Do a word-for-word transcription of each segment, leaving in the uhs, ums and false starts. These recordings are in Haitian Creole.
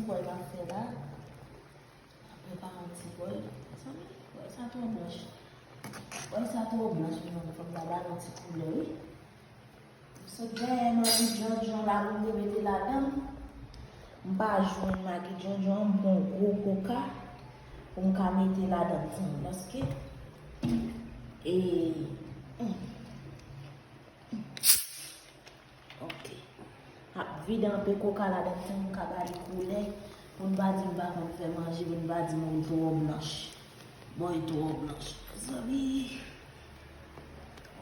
Bòy m ap fè la. M ap prepare yon ti bòy. Mezanmi, bòy sa twò blanch. Bòy sa twò blanch, mezanmi. Fò m ta ba l yon ti koulè, wi. M sot dèyè magi djondjon la pou m te mete ladan l. M pa jwenn magi djondjon an, m pran yon gwo koka pou m ka mete ladan l, paske, e, hmm. Ok. Ap vide anpe koka ladan l pou m ka ba li koulè, pou n pa di m pa konn fè manje, pou n pa di m ou twò blanch. Bòy twò blanch. Zanmi.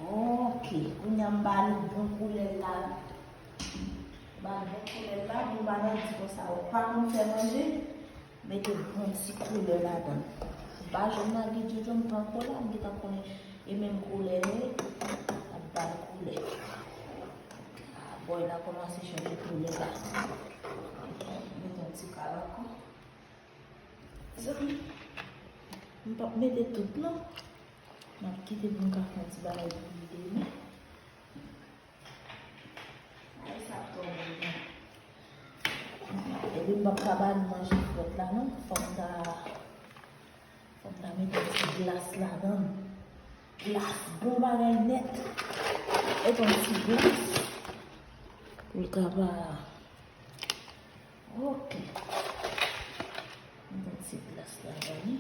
Ok. Kounye a m ba li bon koulè l la. M ba li bon koulè l la, pou m pa nan di konsa ou pa konn fè manje. Mete bon ti koulè ladan l. M pa jwenn magi djondjon, m pran kola, m gentan konnen e menm koulè nou ye, m ap ba l koulè. Ah, bòy la kòmanse chanje koulè la. Mete yon ti kal ankò. Zanmi, m p ap mete tout non. M ap kite pou m ka fè yon ti bagay pou li demen. Ay, sa twò bon. Epi m p ap ka ba nou manje frèt la non. Fò m ta, fò m ta mete yon ti glas ladan l. Glas, bon bagay nèt. Mete yon ti glas. Pou l ka pa Ok. Mwen ti glas la, gade.